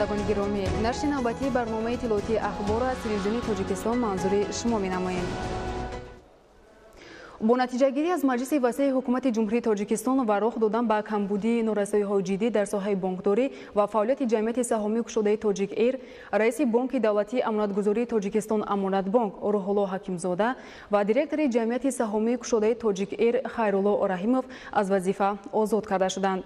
Бинандагони гиромӣ, нашри навбатии барномаи иттилоотии ахборро аз телевизиони Тоҷикистон манзури шумо менамоем. Бо натиҷагирӣ аз Маҷлиси васеи Ҳукумати Ҷумҳурии Тоҷикистон ва роҳ додан ба камбудии норасоиҳои ҷиддӣ дар соҳаи бонкдорӣ ва фаъолияти ҷамъияти саҳомии кушодаи Тоҷик Эйр, раиси Бонки давлатии амонатгузории Тоҷикистон Амонатбонк Рӯҳулло Ҳакимзода ва директори ҷамъияти саҳомии кушодаи Тоҷик Эйр Хайрулло Раҳимов аз вазифа озод карда шуданд.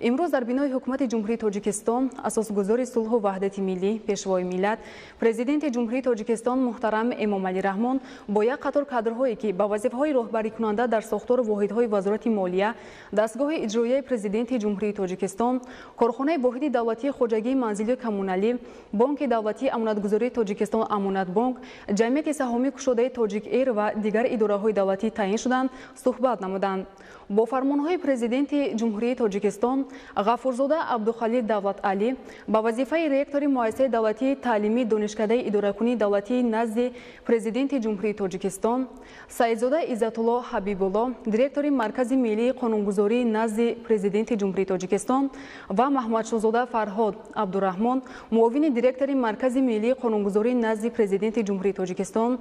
Имрӯз дар бинои Ҳукумати Ҷумҳурии Тоҷикистон асосгузори сулҳу ваҳдати миллӣ, Пешвои миллат, Президенти Ҷумҳурии Тоҷикистон муҳтарам Эмомалӣ Раҳмон бо як қатор кадрҳое, ки ба вазифаҳои роҳбарикунанда дар сохтору воҳидҳои Вазорати молия, дастгоҳи иҷроияи Президенти Ҷумҳурии Тоҷикистон, корхонаи воҳиди давлатии хоҷагии манзилию коммуналӣ, Бонки давлатии амонатгузории Тоҷикистон Амонатбонк, ҷамъияти саҳомии кушодаи Тоҷик Эйр ва дигар идораҳои давлатӣ таъин шуданд, суҳбат намуданд. Бо фармонҳои Президенти Ҷумҳурии Тоҷикистон Ғафурзода Абдухалил Давлаталӣ ба вазифаи ректори Муассисаи давлатии таълимии Донишкадаи идоракунии давлатии назди Президенти Ҷумҳурии Тоҷикистон, Саидзода Иззатулло Ҳабибулло директори Маркази миллии қонунгузории назди Президенти Ҷумҳурии Тоҷикистон ва Маҳмадшоҳзода Фарҳод Абдураҳмон муовини директори Маркази миллии қонунгузории назди Президенти Ҷумҳурии Тоҷикистон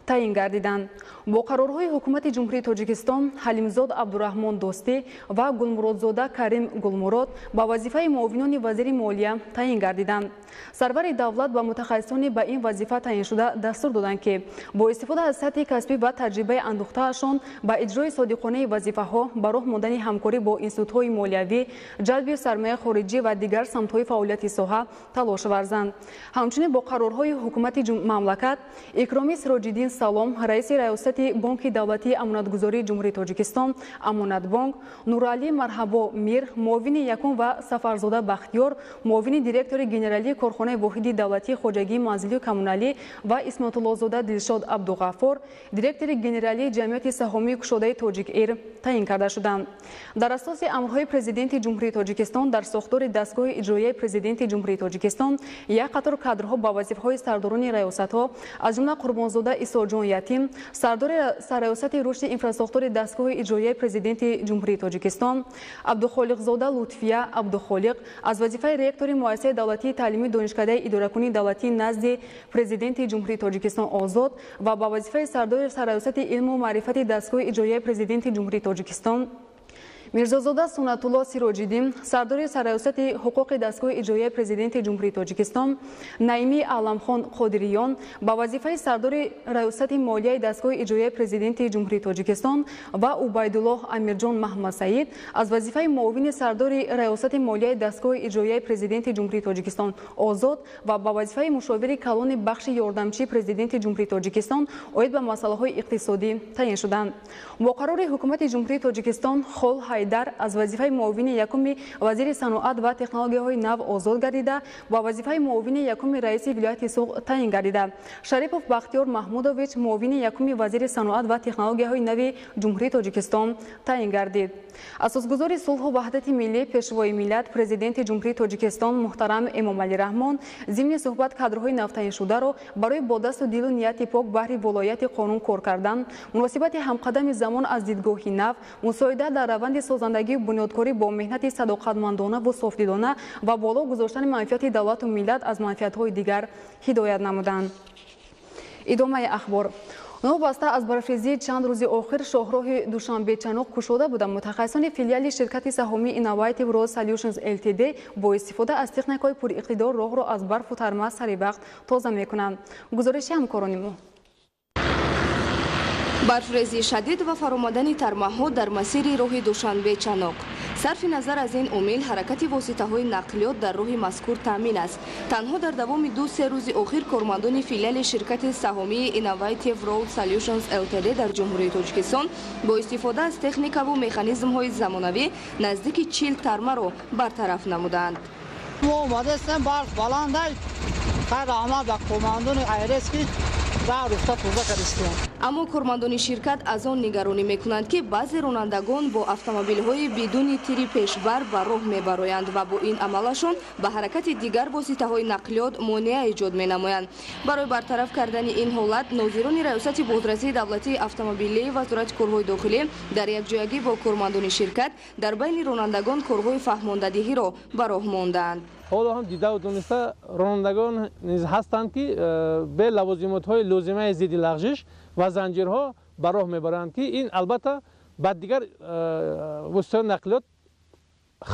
таъин гардиданд. Бо қарорҳои Ҳукумати Ҷумҳурии Тоҷикистон Ҳалимзод Абдураҳмон Дӯстӣ ва Гулмуродзода Карим Гулмурод ба вазифаи муовинони вазири молия таъин гардиданд. Сарвари давлат ба мутахассисони ба ин вазифа таъиншуда дастур доданд, ки бо истифода аз сатҳи касбӣ ва таҷрибаи андӯхтаашон ба иҷрои содиқонаи вазифаҳо, ба роҳ мондани ҳамкорӣ бо институтҳои молиявӣ, ҷалби сармояи хориҷӣ ва дигар самтҳои фаъолияти соҳа талош варзанд. Ҳамчунин бо қарорҳои Ҳукумати мамлакат Икромӣ Сироҷиддин Салом раиси Раёсати Бонки давлатии амонатгузории Ҷумҳурии Тоҷикистон Амонатбонк, Нуралӣ Марҳабо Мир муовини якум ва Сафарзода Бахтиёр муовини директори генералии корхонаи воҳиди давлатии хоҷагии манзилию коммуналӣ ва Исматуллозода Дилшод Абдуғаффор директори генералии ҷамъияти саҳомии кушодаи Тоҷик Эйр таъин карда шуданд. Дар асоси амрҳои Президенти Ҷумҳурии Тоҷикистон дар сохтори дастгоҳи иҷроияи Президенти Ҷумҳурии Тоҷикистон як қатор кадрҳо ба вазифаҳои сардорони раёсатҳо, аз ҷумла Қурбонзода Исоҷон Ятим сардори Сарраёсати рушди инфрасохтори дастгоҳи иҷроияи Президенти Ҷумҳурии Тоҷикистон, Абдухолиқзода Лутфия Абдухолиқ аз вазифаи ректори Муассисаи давлатии таълимии Донишкадаи идоракунии давлатии назди Президенти Ҷумҳурии Тоҷикистон озод ва ба вазифаи сардори Сарраёсати илму маърифати дастгоҳи иҷроияи Президенти Ҷумҳурии Тоҷикистон, Мирзозода Сунатулло Сироҷиддин сардори Сарраёсати ҳуқуқи дастгоҳи иҷроияи Президенти Ҷумҳурии Тоҷикистон, Наимӣ Аламхон Қодириён ба вазифаи сардори Раёсати молияи дастгоҳи иҷроияи Президенти Ҷумҳурии Тоҷикистон ва Убайдуллоҳ Амирҷон Маҳмадсаид аз вазифаи муовини сардори Раёсати молияи дастгоҳи иҷроияи Президенти Ҷумҳурии Тоҷикистон озод ва ба вазифаи мушовири калони бахши ёрдамчии Президенти Ҷумҳурии Тоҷикистон оид ба масъалаҳои иқтисодӣ таъин шуданд. Бо қарори Ҳукумати Ҷумҳурии Тоҷикистон Хол Ҳайдар аз вазифаи муовини якуми вазири саноат ва технологияҳои нав озод гардида, ба вазифаи муовини якуми раиси вилояти Суғд таъин гардида. Шарипов Бахтиёр Маҳмудович муовини якуми вазири саноат ва технологияҳои нави Ҷумҳурии Тоҷикистон таъин гардид. Асосгузори сулҳу ваҳдати миллӣ, Пешвои миллат, Президенти Ҷумҳурии Тоҷикистон муҳтарам Эмомалӣ Раҳмон зимни суҳбат кадрҳои навтаъиншударо барои бо дасту дилу нияти пок баҳри волояти қонун кор кардан, муносибати ҳамқадами замон аз дидгоҳи нав, мусоидат дар раванди созандагию бунёдкорӣ бо меҳнати садоқатмандона ва софдилона ва боло гузоштани манфиати давлату миллат аз манфиатҳои дигар ҳидоят намуданд. Идомаи ахбор. Новобаста аз барфрезии чанд рӯзи охир шоҳроҳи Душанбе-Чаноқ кушода буда, мутахассисони филиали ширкати саҳомии Innovative Road Solutions Ltd бо истифода аз техникаҳои пуриқтидор роҳро аз барфу тарма саривақт тоза мекунанд. Гузориши ҳамкорони мо. Барфрезии шадид ва фаромадани тармаҳо дар масири роҳи Душанбе-Чаноқ. Сарфи назар аз ин омил, ҳаракати воситаҳои нақлиёт дар роҳи мазкур таъмин аст. Танҳо дар давоми 2-3 рӯзи охир кормандони филиали ширкати саҳомии Innovative Road Solutions Ltd дар Ҷумҳурии Тоҷикистон бо истифода аз техникаву механизмҳои замонавӣ наздики 40 тармаро бартараф намуданд. Мо омадастем, барф баландай, хайр раҳмат ба кормандони АРС, ки рӯфта тоза кардистем. Аммо кормандони ширкат аз он нигаронӣ мекунанд, ки баъзе ронандагон бо автомобилҳои бидуни тири пешбар ба роҳ мебароянд ва бо ин амалашон ба ҳаракати дигар воситаҳои нақлиёт монеа эҷод менамоянд. Барои бартараф кардани ин ҳолат нозирони Раёсати бозрасии давлатии автомобилии Вазорати корҳои дохилӣ дар якҷоягӣ бо кормандони ширкат дар байни ронандагон корҳои фаҳмондадиҳиро ба роҳ мондаанд. Ҳоло ҳам дидаву дониста ронандагон низ ҳастанд, ки бе лавозимотҳои лозимаи зидди лағжиш ва занҷирҳо ба роҳ мебаранд, ки ин албатта ба дигар воситаҳои нақлиёт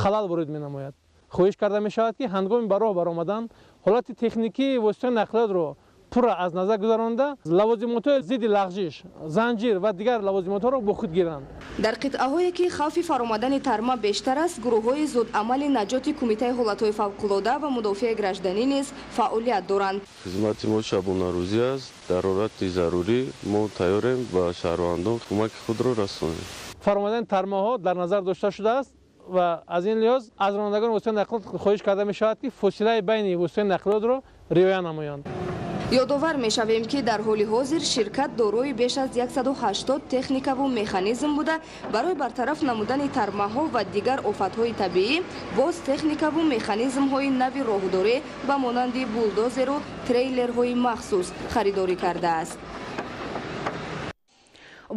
халал ворид менамояд. Хоҳиш карда мешавад, ки ҳангоми ба роҳ баромадан ҳолати техникии воситаҳои нақлиётро пурра аз назар гузаронда, лавозимотҳои зидди лағжиш, занҷир ва дигар лавозимотҳоро бо худ гиранд. Дар қитъаҳое ки хавфи фаромадани тарма бештар аст, гурӯҳҳои зудамали наҷоти Кумитаи ҳолатҳои фавқулода ва мудофиаи гражданӣ низ фаъолият доранд. Хизмати мо шабонарӯзӣ аст. Дар ҳолати зарурӣ мо тайёрем ба шаҳрвандон кӯмаки худро расонем. Фаромадани тармаҳо дар назар дошта шудааст ва аз ин лиҳоз аз ронандагони воситаи нақлиёт хоҳиш карда мешавад, ки фосилаи байни воситаи нақлиётро риоя намоянд. Ёдовар мешавем, ки дар ҳоли ҳозир ширкат дорои беш аз 180 техникаву механизм буда, барои бартараф намудани тармаҳо ва дигар офатҳои табиӣ боз техникаву механизмҳои нави роҳдорӣ ба монанди булдозеру трейлерҳои махсус харидорӣ кардааст.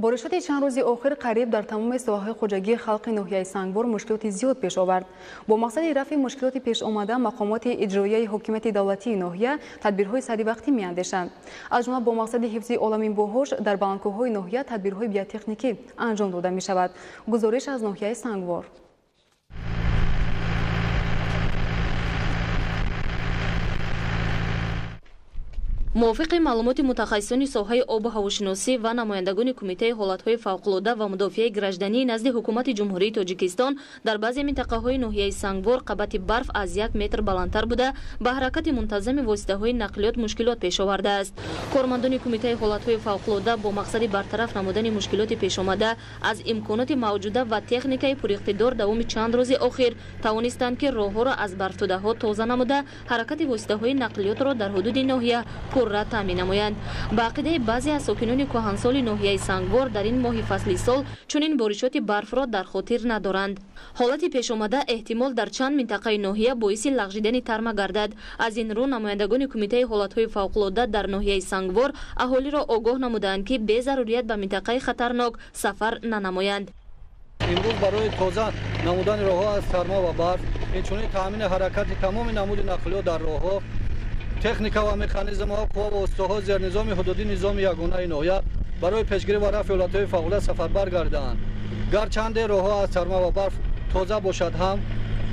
Боришоти чанд рӯзи охир қариб дар тамоми соҳаҳои хоҷагии халқи ноҳияи Сангвор мушкилоти зиёд пеш овард. Бо мақсади рафъи мушкилоти пешомада мақомоти иҷроияи ҳокимияти давлатии ноҳия тадбирҳои саривақтӣ меандешанд. Аз ҷумла бо мақсади ҳифзи олами боҳуш дар баландкӯҳҳои ноҳия тадбирҳои биотехникӣ анҷом дода мешавад. Гузориш аз ноҳияи Сангвор. Мувофиқи маълумоти мутахассисони соҳаи обу ҳавошиносӣ ва намояндагони Кумитаи ҳолатҳои фавқулода ва мудофиаи граждании назди Ҳукумати Ҷумҳурии Тоҷикистон, дар баъзе минтақаҳои ноҳияи Сангвор қабати барф аз 1 метр баландтар буда, ба ҳаракати мунтазами воситаҳои нақлиёт мушкилот пеш овардааст. Кормандони Кумитаи ҳолатҳои фавқулода бо мақсади бартараф намудани мушкилоти пешомада аз имконоти мавҷуда ва техникаи пуриқтидор давоми чанд рӯзи охир тавонистанд, ки роҳҳоро аз барфтудаҳо тоза намуда, ҳаракати воситаҳои нақлиётро дар ҳудуди ноҳия пурра таъмин намоянд. Ба ақидаи баъзе аз сокинони кӯҳансоли ноҳияи Сангвор, дар ин моҳи фасли сол чунин боришоти барфро дар хотир надоранд. Ҳолати пешомада эҳтимол дар чанд минтақаи ноҳия боиси лағжидани тарма гардад. Аз ин рӯ намояндагони Кумитаи ҳолатҳои фавқулода дар ноҳияи Сангвор аҳолиро огоҳ намудаанд, ки безарурият ба минтақаи хатарнок сафар нанамоянд. Имрӯз барои тоза намудани роҳҳо аз сармо ва барф, инчунин таъмини ҳаракати тамоми намуди нақлиёт дар роҳҳо, техника ва механизмҳо, қувва ва воситаҳо зернизоми ҳудудӣ низоми ягонаи ноҳия барои пешгирӣ ва рафъи ҳолатҳои фавқулода сафарбар гарданд. Гарчанде роҳҳо аз сарма ва барф тоза бошад ҳам,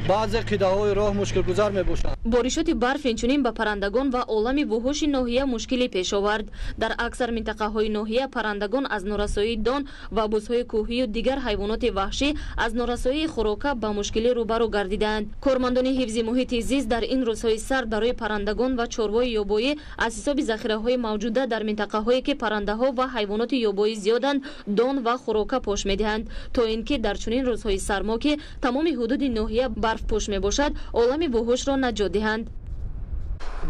баъзе қитъаҳои роҳ мушкилгузар мебошанд. Боришоти барф инчунин ба паррандагон ва олами вуҳуши ноҳия мушкилӣ пеш овард. Дар аксар минтақаҳои ноҳия паррандагон аз норасоии дон ва бузҳои кӯҳию дигар ҳайвоноти ваҳшӣ аз норасоии хӯрока ба мушкилӣ рӯбарӯ гардидаанд. Кормандони ҳифзи муҳити зист дар ин рӯзҳои сард барои паррандагон ва чорвои ёбоӣ аз ҳисоби захираҳои мавҷуда дар минтақаҳое ки паррандаҳо ва ҳайвоноти ёбоӣ зиёданд, дон ва хӯрока пош медиҳанд, то ин ки дар чунин рӯзҳои сармо, ки тамоми ҳудуди ноҳия барфпӯш мебошад, олами вуҳушро наҷот диҳанд.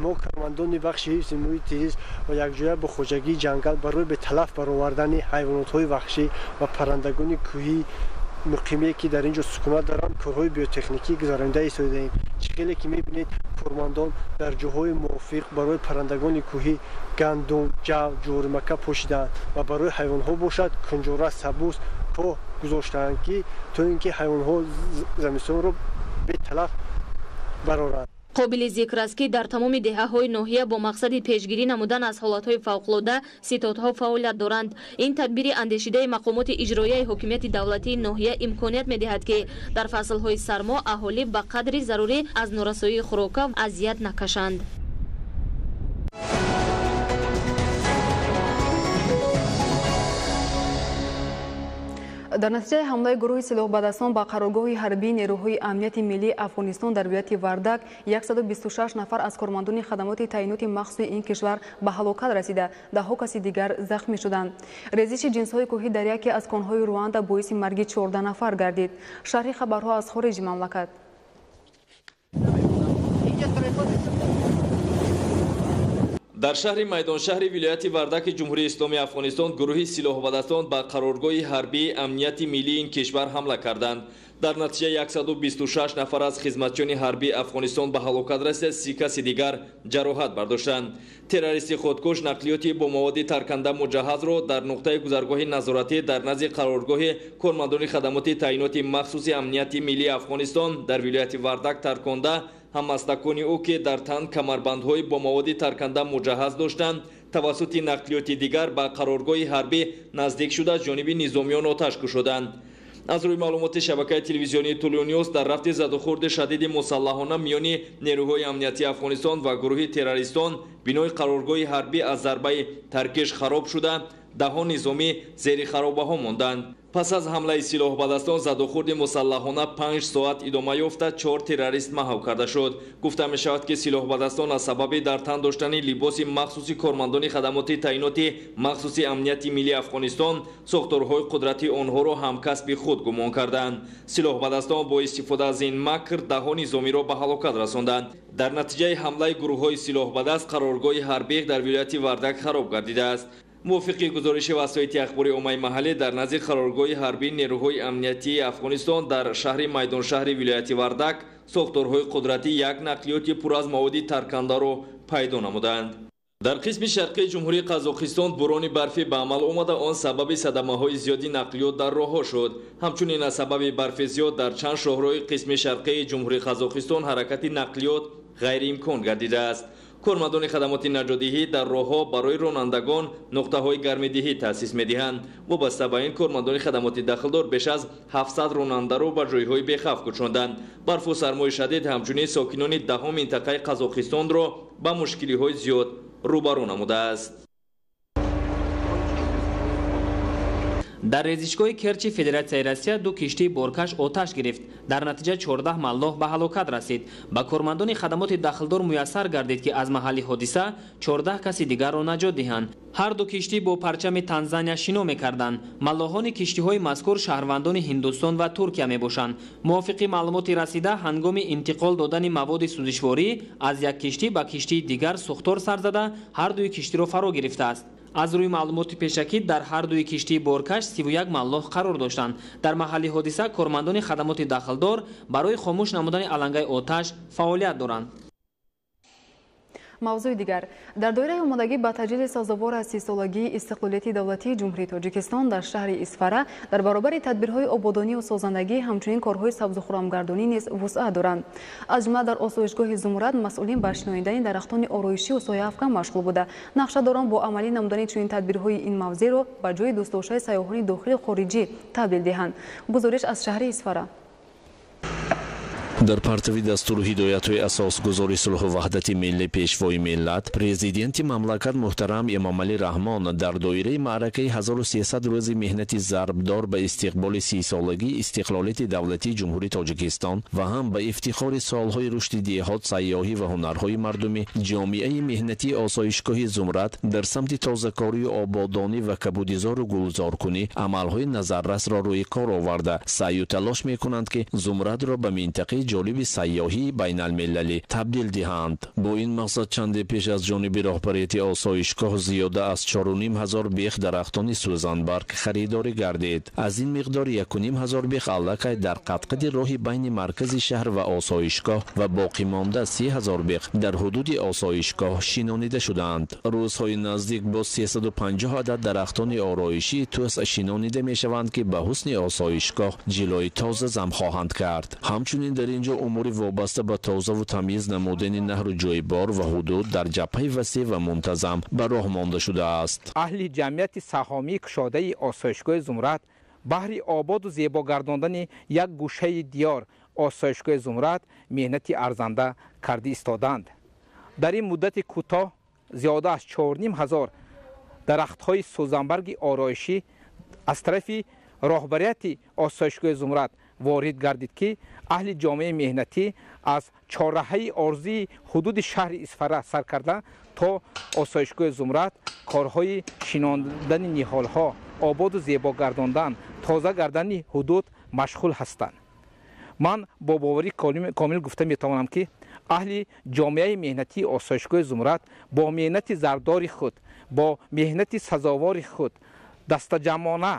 Мо кормандони бахши ҳифзи муҳити зист ва якҷоя бо хоҷагии ҷангал барои беталаф баровардани ҳайвонотҳои ваҳшӣ ва паррандагони кӯҳӣ муқимие ки дар ин ҷо сукунат доранд, корҳои биотехникӣ гузаронида истодаем. Чӣ хеле ки мебинед, кормандон дар ҷоҳои мувофиқ барои паррандагони кӯҳӣ гандум, ҷав, ҷӯримака пошидаанд ва барои ҳайвонҳо бошад кунҷора, сабуз, коҳ гузоштаанд, ки то ин ки ҳайвонҳо замистонро беталаф бароранд. Қобили зикр аст, ки дар тамоми деҳаҳои ноҳия бо мақсади пешгирӣ намудан аз ҳолатҳои фавқулода ситодҳо фаъолият доранд. Ин тадбири андешидаи мақомоти иҷроияи ҳокимияти давлатии ноҳия имконият медиҳад, ки дар фаслҳои сармо аҳолӣ ба қадри зарурӣ аз норасоии хӯрока азият накашанд. Дар натиҷаи ҳамлаи гурӯҳи силоҳбадастон ба қароргоҳи ҳарбии нерӯҳои амнияти миллии Афғонистон дар вилояти Вардак 126 нафар аз кормандони хадамоти таъиноти махсуси ин кишвар ба ҳалокат расида, даҳҳо каси дигар захмӣ шуданд. Резиши ҷинсҳои кӯҳӣ дар яке аз конҳои Руанда боиси марги 14 нафар гардид. Шарҳи хабарҳо аз хориҷи мамлакат. Дар шаҳри Майдоншаҳри вилояти Вардаки Ҷумҳурии Исломии Афғонистон гурӯҳи силоҳбадастон ба қароргоҳи ҳарбии амнияти миллии ин кишвар ҳамла карданд. Дар натиҷа 126 нафар аз хизматчиёни ҳарбии Афғонистон ба ҳалокат расида, 30 каси дигар ҷароҳат бардоштанд. Террористи худкуш нақлиёти бо маводи тарканда муҷаҳҳазро дар нуқтаи гузаргоҳи назоратӣ дар назди қароргоҳи кормандони хадамоти таъиноти махсуси амнияти миллии Афғонистон дар вилояти Вардак тарконда, Ҳаммаслакони ӯ, ки дар тан камарбандҳои бо маводи тарканда муҷаҳҳаз доштанд, тавассути нақлиёти дигар ба қароргоҳи ҳарбӣ наздик шуда, ҷониби низомиён оташ кушоданд. Аз рӯи маълумоти шабакаи телевизионии Тулу Ньюс, дар рафти задухӯрди шадиди мусаллаҳона миёни нерӯҳои амниятии Афғонистон ва гурӯҳи террористон бинои қароргоҳи ҳарбӣ аз зарбаи таркиш хароб шуда, даҳҳо низомӣ зери харобаҳо монданд. Пас аз ҳамлаи силоҳбадастон задухӯрди мусаллаҳона 5 соат идома ёфта, 4 террорист маҳв карда шуд. Гуфта мешавад, ки силоҳбадастон аз сабаби дар тан доштани либоси махсуси кормандони хадамоти таъиноти махсуси амнияти миллии Афғонистон сохторҳои қудрати онҳоро ҳамкасби худ гумон карданд. Силоҳбадастон бо истифода аз ин макр даҳҳо низомиро ба ҳалокат расонданд. Дар натиҷаи ҳамлаи гурӯҳҳои силоҳбадаст қароргоҳи ҳарбӣ дар вилояти Вардак хароб гардидааст. Мувофиқи гузориши васоити ахбори оммаи маҳаллӣ, дар назди қароргоҳи ҳарбии нерӯҳои амниятии Афғонистон дар шаҳри Майдоншаҳри вилояти Вардак сохторҳои қудратӣ як нақлиёти пур аз маводи таркандаро пайдо намуданд. Дар қисми шарқии Ҷумҳурии Қазоқистон бурони барфӣ ба амал омада, он сабаби садамаҳои зиёди нақлиёт дар роҳҳо шуд. Ҳамчунин аз сабаби барфи зиёд дар чанд шоҳроҳи қисми шарқии Ҷумҳурии Қазоқистон ҳаракати нақлиёт ғайриимкон гардидааст. Кормандони хадамоти наҷотдиҳӣ дар роҳҳо барои ронандагон нуқтаҳои гармидиҳӣ таъсис медиҳанд. Вобаста ба ин, кормандони хадамоти дахлдор беш аз 700 ронандаро ба ҷойҳои бехавф кӯчонданд. Барфу сармои шадид ҳамчунин сокинони даҳо минтақаи Қазоқистонро ба мушкилиҳои зиёд рӯбарӯ намудааст. Дар резишгоҳи Керчи Федератсияи Россия ду киштии боркаш оташ гирифт. Дар натиҷа 14 маллоҳ ба ҳалокат расид. Ба кормандони хадамоти дахлдор муяссар гардид, ки аз маҳалли ҳодиса 14 каси дигарро наҷот диҳанд. Ҳар ду киштӣ бо парчами Танзания шино мекарданд. Маллоҳони киштиҳои мазкур шаҳрвандони Ҳиндустон ва Туркия мебошанд. Мувофиқи маълумоти расида, ҳангоми интиқол додани маводи сӯзишворӣ аз як киштӣ ба киштии дигар сӯхтор сар зада, ҳар дуи киштиро фаро гирифтааст. Аз рӯи маълумоти пешакӣ, дар ҳар дуи киштии боркаш 31 маллоҳ қарор доштанд. Дар маҳалли ҳодиса кормандони хадамоти дахлдор барои хомӯш намудани алангаи оташ фаъолият доранд. Мавзӯи дигар. Дар доираи омодагӣ ба таҷлили сазовор аз 30-солагии истиқлолияти давлатии Ҷумҳурии Тоҷикистон дар шаҳри Исфара дар баробари тадбирҳои ободонию созандагӣ ҳамчунин корҳои сабзухурамгардонӣ низ вусъат доранд. Аз ҷумла дар осоишгоҳи Зумрад масъулин ба шинонидани дарахтони ороишию сояафкан машғул буда, нақша доранд бо амалӣ намудани чунин тадбирҳои ин мавзеъро ба ҷои дӯстдоштаи сайёҳони дохилу хориҷӣ табдил диҳанд. Гузориш аз шаҳри Исфара. Дар партави дастуру ҳидоятҳои асосгузори сулҳу ваҳдати миллӣ, пешвои миллат, президенти мамлакат муҳтарам Эмомалӣ Раҳмон дар доираи маъракаи 1300 рӯзи меҳнати зарбдор ба истиқболи 30-солагии истиқлолияти давлатии Ҷумҳурии Тоҷикистон ва ҳам ба ифтихори солҳои рушди деҳот, сайёҳӣ ва ҳунарҳои мардумӣ, ҷомеаи меҳнатии осоишгоҳи Зумрад дар самти тозакорию ободонӣ ва кабудизору гулзоркунӣ амалҳои назаррасро рӯи кор оварда, саъю талош мекунанд, ки Зумрадро ба минтақаи ҷолиби сайёҳии байналмилалӣ табдил диҳанд. Бо ин мақсад чанде пеш аз ҷониби роҳбарияти осоишгоҳ зиёда аз 4500 бех дарахтони сӯзанбарг харидорӣ гардид. Аз ин миқдор 1500 бех аллакай дар қадқади роҳи байни маркази шаҳр ва осоишгоҳ ва боқимонда 30 000 бех дар ҳудуди осоишгоҳ шинонида шудаанд. Рӯзҳои наздик боз 350 адад дарахтони ороишии тӯс шинонида мешаванд, ки ба ҳусни осоишгоҳ ҷилои тоза зам хоҳанд кард. Ҳамчунин дар ин ҷо умури вобаста ба тозаву тамиз намудани наҳру ҷойбор ва ҳудуд дар ҷабҳаи васеъ ва мунтазам ба роҳ монда шудааст. Аҳли ҷамъияти саҳомии кушодаи осоишгоҳи Зумрад баҳри ободу зебо гардондани як гӯшаи диёр осоишгоҳи Зумрад меҳнати арзанда карда истоданд. Дар ин муддати кӯтоҳ зиёда аз 4500 дарахтҳои сӯзанбарги ороишӣ аз тарафи роҳбарияти осоишгоҳи Зумрад ворид гардид, ки аҳли ҷомеаи меҳнатӣ аз чорраҳаи орзии ҳудуди шаҳри Исфара сар карда то осоишгоҳи Зумрад корҳои шинондани ниҳолҳо, ободу зебо гардондан, тоза гардани ҳудуд машғул ҳастанд. Ман бо боварӣ комил гуфта метавонам, ки аҳли ҷомеаи меҳнатии осоишгоҳи Зумрад бо меҳнати зардори худ, бо меҳнати сазовори худ дастаҷамъона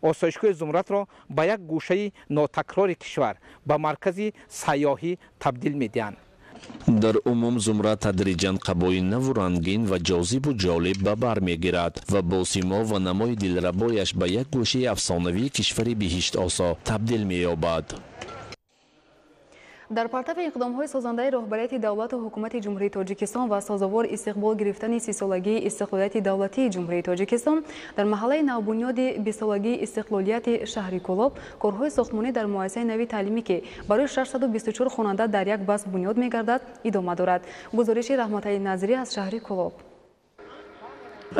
осоишгоҳи Зумрадро ба як гӯшаи нотакрори кишвар, ба маркази сайёҳӣ табдил медиҳанд. Дар умум Зумрад тадриҷан қабои наву рангин ва ҷозибу ҷолиб ба бар мегирад ва бо симо ва намои дилрабояш ба як гӯшаи афсонавии кишвари биҳиштосо табдил меёбад. Дар партави иқдомҳои созандаи роҳбарияти давлату ҳукумати Ҷумҳурии Тоҷикистон ва созовор истиқбол гирифтани 30-солагии истиқлолияти давлатии Ҷумҳурии Тоҷикистон дар маҳаллаи навбунёди 20-солагии истиқлолияти шаҳри Кӯлоб корҳои сохтмонӣ дар муассисаи нави таълимӣ, ки барои 624 хонанда дар як баст бунёд мегардад, идома дорад. Гузориши Раҳматали Назирӣ аз шаҳри Кӯлоб.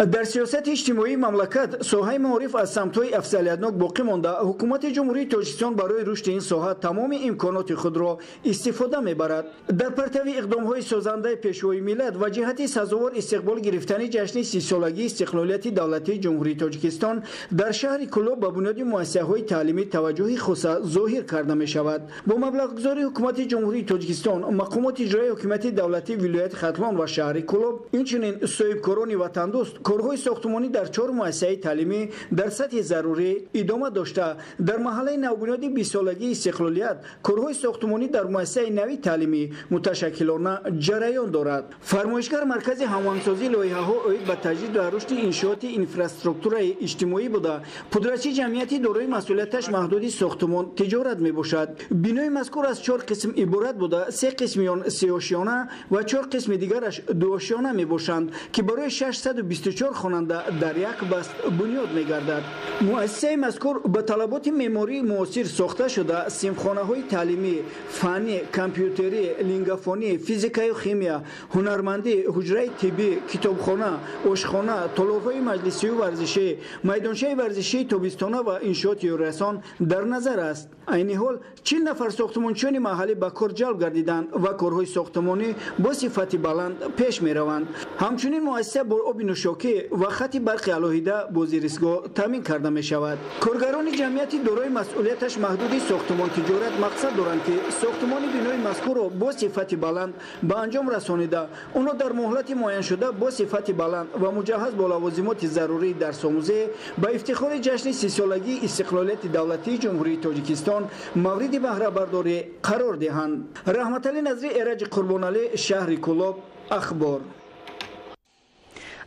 Дар сиёсати иҷтимоии мамлакат соҳаи маориф аз самтҳои афзалиятнок боқӣ монда, ҳукумати Ҷумҳурии Тоҷикистон барои рушди ин соҳа тамоми имконоти худро истифода мебарад. Дар партави иқдомҳои созандаи Пешвои миллат ва ҷиҳати сазовор истиқбол гирифтани ҷашни 30-солагии истиқлолияти давлатии Ҷумҳурии Тоҷикистон дар шаҳри Кӯлоб ба бунёди муассисаҳои таълимӣ таваҷҷӯҳи хоса зоҳир карда мешавад. Бо маблағгузории ҳукумати Ҷумҳурии Тоҷикистон, мақомоти иҷроии ҳокимияти давлатии вилояти Хатлон ва шаҳри Кӯлоб, инчунин соҳибкорони ватандӯст, корҳои сохтмонӣ дар 4 муассисаи таълимӣ дар сатҳи зарурӣ идома дошта, дар маҳаллаи навбунёди 20-солагии истиқлолият корҳои сохтмонӣ дар муассисаи нави таълимӣ муташаккилона ҷараён дорад. Фармоишгар маркази ҳамоҳангсозии лоиҳаҳо оид ба таҷдид ва рушди иншооти инфраструктураи иҷтимоӣ буда, пудрачи ҷамъияти дорои масъулияташ маҳдуди сохтмон тиҷорат мебошад. Бинои мазкур аз 4 қисм иборат буда, 3 қисми он сеошёна ва 4 қисми дигараш дуошёна мебошанд, ки барои 624 хонанда дар як баст бунёд мегардад. Муассисаи мазкур ба талаботи меъмории муосир сохта шуда, синфхонаҳои таълимӣ, фаннӣ, компютерӣ, лингафонӣ, физикаю химия, ҳунармандӣ, ҳуҷраи тиббӣ, китобхона, ошхона, толорҳои маҷлисию варзишӣ, майдончаи варзишии тобистона ва иншооти ёрирасон дар назар аст. Айни ҳол 40 нафар сохтмончиёни маҳаллӣ ба кор ҷалб гардиданд ва корҳои сохтмонӣ бо сифати баланд пеш мераванд. Ҳамчунин муассиса бо оби нӯшокӣ ва хати барқи алоҳида бо зиристгоҳ таъмин карда мешавад. Коргарони ҷамъияти дорои масъулияташ маҳдуди сохтмон тиҷорат мақсад доранд, ки сохтмони бинои мазкурро бо сифати баланд ба анҷом расонида, онро дар муҳлати муайяншуда бо сифати баланд ва муҷаҳҳаз бо лавозимоти зарурии дарсомӯзӣ ба ифтихори ҷашни 30-солагии истиқлолияти давлатии Ҷумҳурии Тоҷикистон мавриди баҳрабардорӣ қарор диҳанд. Раҳматали Назри, Эраҷи Қурбоналӣ, шаҳри Кӯлоб, Ахбор.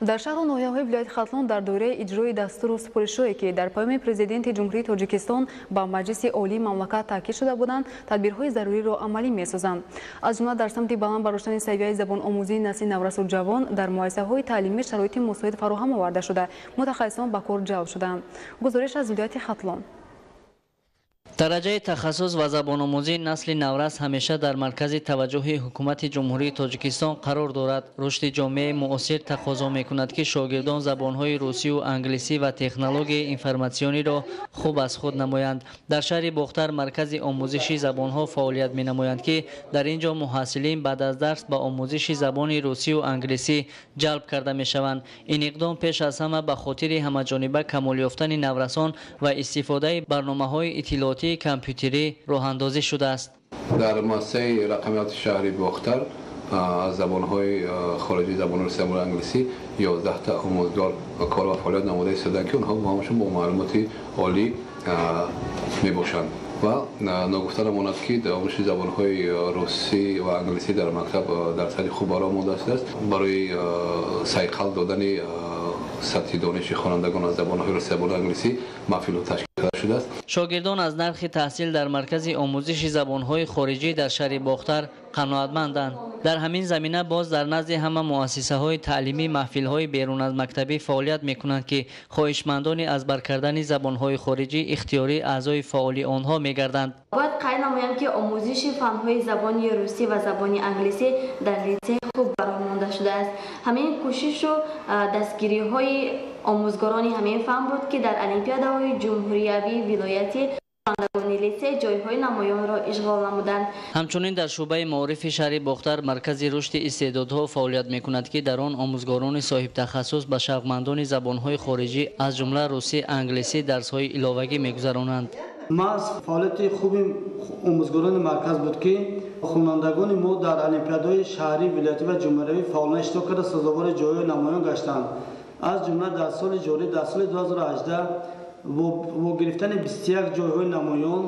Дар шаҳру ноҳияҳои вилояти Хатлон дар доираи иҷрои дастуру супоришҳое, ки дар паёми Президенти Ҷумҳурии Тоҷикистон ба Маҷлиси Олии мамлакат таъкид шуда буданд, тадбирҳои заруриро амалӣ месозанд. Аз ҷумла дар самти баланд бардоштани савияи забономӯзии насли наврасу ҷавон дар муассисаҳои таълимӣ шароити мусоид фароҳам оварда шуда, мутахассисон ба кор ҷалб шуданд. Гузориш аз вилояти Хатлон. Дараҷаи тахассус ва забономӯзии насли наврас ҳамеша дар маркази таваҷҷӯҳи ҳукумати Ҷумҳурии Тоҷикистон қарор дорад. Рушди ҷомеаи муосир тақозо мекунад, ки шогирдон забонҳои русию англисӣ ва технологияи информатсиониро хуб аз худ намоянд. Дар шаҳри Бохтар маркази омӯзиши забонҳо фаъолият менамоянд, ки дар ин ҷо муҳассилин баъд аз дарс ба омӯзиши забони русию англисӣ ҷалб карда мешаванд. Ин иқдом пеш аз ҳама ба хотири ҳамаҷониба камол ёфтани наврасон ва истифодаи барномаҳои иттилоотии компютерӣ роҳандозӣ шудааст. Дар муассисаи рақамиёти шаҳри Бохтар аз забонҳои хориҷӣ, забони русия ва англисӣ 11 та омӯзгор кор ва фаъолият намуда истодаанд, ки онҳо ҳамашон бо маълумоти олӣ мебошанд. Ва ногуфта намонад, ки омӯзиши забонҳои русӣ ва англисӣ дар мактаб дар сатҳи хуб бароҳ монда шудааст. Барои сайқал додани сатҳи дониши хонандагон аз забонҳои русия ва англисӣ маҳфилҳо ташкил карда шудааст. Шогирдон аз нархи таҳсил дар маркази омӯзиши забонҳои хориҷӣ дар шаҳри Бохтар қаноатманданд. Дар ҳамин замина боз дар назди ҳама муассисаҳои таълимӣ маҳфилҳои берун аз мактабӣ фаъолият мекунанд, ки хоҳишмандони аз бар кардани забонҳои хориҷӣ ихтиёрӣ аъзои фаъоли онҳо мегарданд. Бояд қайд намоям, ки омӯзиши фанҳои забони русӣ ва забони англисӣ дар литсей хуб бароҳ монда шудааст. Ҳамин кӯшишу дастгириҳои омӯзгорони ҳамин фан буд, ки дар олимпиадаҳои ҷумҳуриявӣ, вилоятӣ хонандагони литсей ҷойҳои намоёнро ишғол намуданд. Ҳамчунин дар шӯъбаи маорифи шаҳри Бохтар маркази рушди истеъдодҳо фаъолият мекунад, ки дар он омӯзгорони соҳибтахассус ба шавқмандони забонҳои хориҷӣ аз ҷумла русӣ, англисӣ дарсҳои иловагӣ мегузаронанд. Маҳз фаъолияти хуби омӯзгорони марказ буд, ки хонандагони мо дар олимпиадаҳои шаҳрӣ, вилоятӣ ва ҷумҳуриявӣ фаъолона иштирок карда, сазовори ҷойҳои намоён гаштанд. Аз ҷумла дар соли ҷорӣ, дар соли 2018 бо гирифтани 21 ҷойҳои намоён,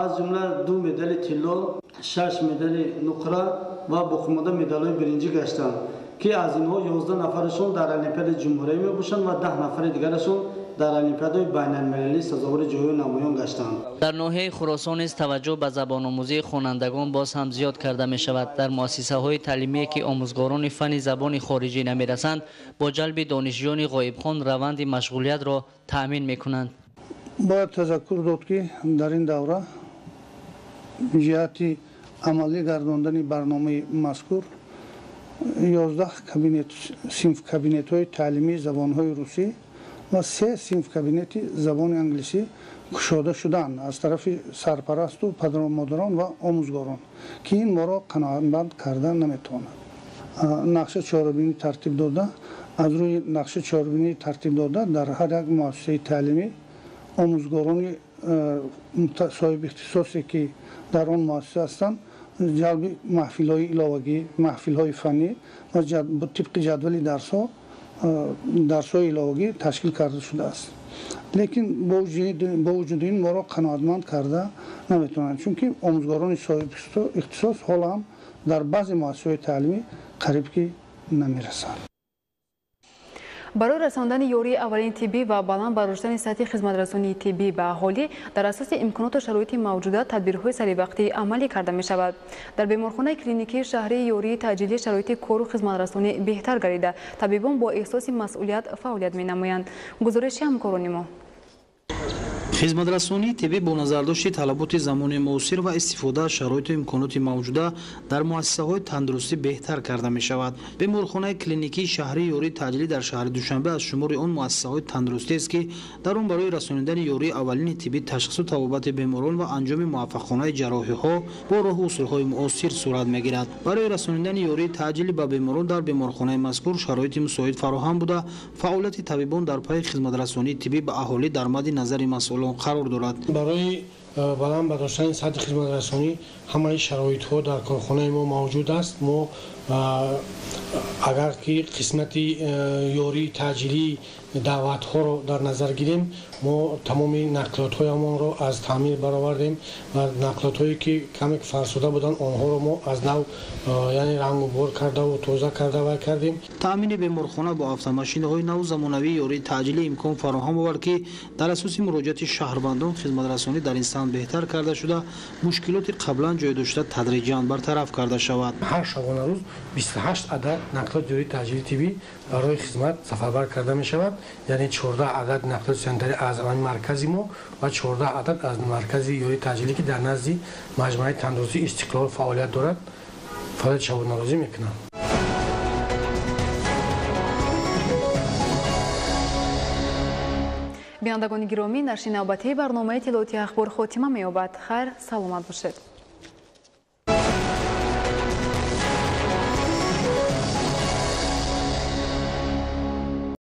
аз ҷумла 2 медали тилло, 6 медали нуқра ва боқимонда медалҳои биринҷӣ гаштанд, ки аз инҳо 11 нафарашон дар олимпиадаи ҷумҳуриявӣ мебошанд ва 10 нафари дигарашон дар олимпиадаҳои байналмилалӣ сазовори ҷойҳои намоён гаштанд. Дар ноҳияи Хуросон низ таваҷҷӯҳ ба забономӯзии хонандагон боз ҳам зиёд карда мешавад. Дар муассисаҳои таълимие ки омӯзгорони фанни забони хориҷӣ намерасанд, бо ҷалби донишҷӯёни ғоибхон раванди машғулиятро таъмин мекунанд. Бояд тазаккур дод, ки дар ин давра ҷиҳати амалӣ гардондани барномаи мазкур 11 кабинет, синф кабинетҳои таълимии забонҳои русӣ ва 3 синф кабинети забони англисӣ кушода шуданд аз тарафи сарпарасту падару модарон ва омӯзгорон, ки ин моро қаноатманд карда наметавонад. Нақша чорабинӣ тартиб дода, аз рӯи нақша чорабинӣ тартиб дода дар ҳар як муассисаи таълимӣ омӯзгорони соҳиби ихтисосе, ки дар он муассиса ҳастанд, ҷалби маҳфилҳои иловагӣ, маҳфилҳои фаннӣ ва тибқи ҷадвали дарсҳо дарсҳои иловагӣ ташкил карда шудааст. Лекин бо вуҷуди ин моро қаноатманд карда наметавонанд, чунки омӯзгорони соҳиби ихтисос ҳоло ҳам дар баъзе муассисаҳои таълимӣ қариб ки намерасанд. Барои расондани ёрии аввалини тиббӣ ва баланд бардоштани сатҳи хизматрасонии тиббӣ ба аҳолӣ дар асоси имконоту шароити мавҷуда тадбирҳои саривақтӣ амалӣ карда мешавад. Дар беморхонаи клиникии шаҳрии ёрии таъҷилӣ шароити кору хизматрасонӣ беҳтар гардида, табибон бо эҳсоси масъулият фаъолият менамоянд. Гузориши ҳамкорони мо. Хизматрасонии тиббӣ бо назардошти талаботи замони муосир ва истифода аз шароиту имконоти мавҷуда дар муассисаҳои тандурустӣ беҳтар карда мешавад. Беморхонаи клиникии шаҳрии ёрии таъҷилӣ дар шаҳри Душанбе аз шумори он муассисаҳои тандурустиест, ки дар он барои расонидани ёрии аввалини тиббӣ, ташхису табобати беморон ва анҷоми муваффақонаи ҷарроҳиҳо бо роҳу усулҳои муосир сурат мегирад. Барои расонидани ёрии таъҷилӣ ба беморон дар беморхонаи мазкур шароити мусоид фароҳам буда, фаъолияти табибон дар пайи хизматрасонии тиббӣ ба аҳолӣ дар мадди назари масъулон қарор дорад. Барои баланд бардоштани сатҳи хизматрасонӣ ҳамаи шароитҳо дар корхонаи мо мавҷуд аст. Мо агар ки қисмати ёрии таъҷилии даъватҳоро дар назар гирем, мо тамоми нақлиётҳоямонро аз таъмир баровардем ва нақлиётҳое ки каме фарсуда буданд, онҳоро мо аз нав, яъне рангубор кардаву тоза карда вай кардем. Таъмини беморхона бо автомошинаҳои наву замонавии ёрии таъҷилӣ имкон фароҳам овард, ки дар асоси муроҷиати шаҳрвандон хизматрасонӣ дар ин самт беҳтар карда шуда, мушкилоти қаблан ҷой дошта тадриҷан бартараф карда шавад. Ҳар шабонарӯз 28 адад нақлиёти ёрии таъҷилии тиббӣ барои хизмат сафарбар карда мешавад, яъне 14 адад нақлиёти санитарӣ аз маркази мо ва 14 адад аз маркази ёрии таъҷилӣ, ки дар назди маҷмӯаи тандурустии Истиқлол фаъолият дорад, фаъолияти шабонарӯзӣ мекунанд. Бинандагони гиромӣ, нашри навбатии барномаи иттилоотии ахбор хотима меёбад. Хайр, саломат бошед.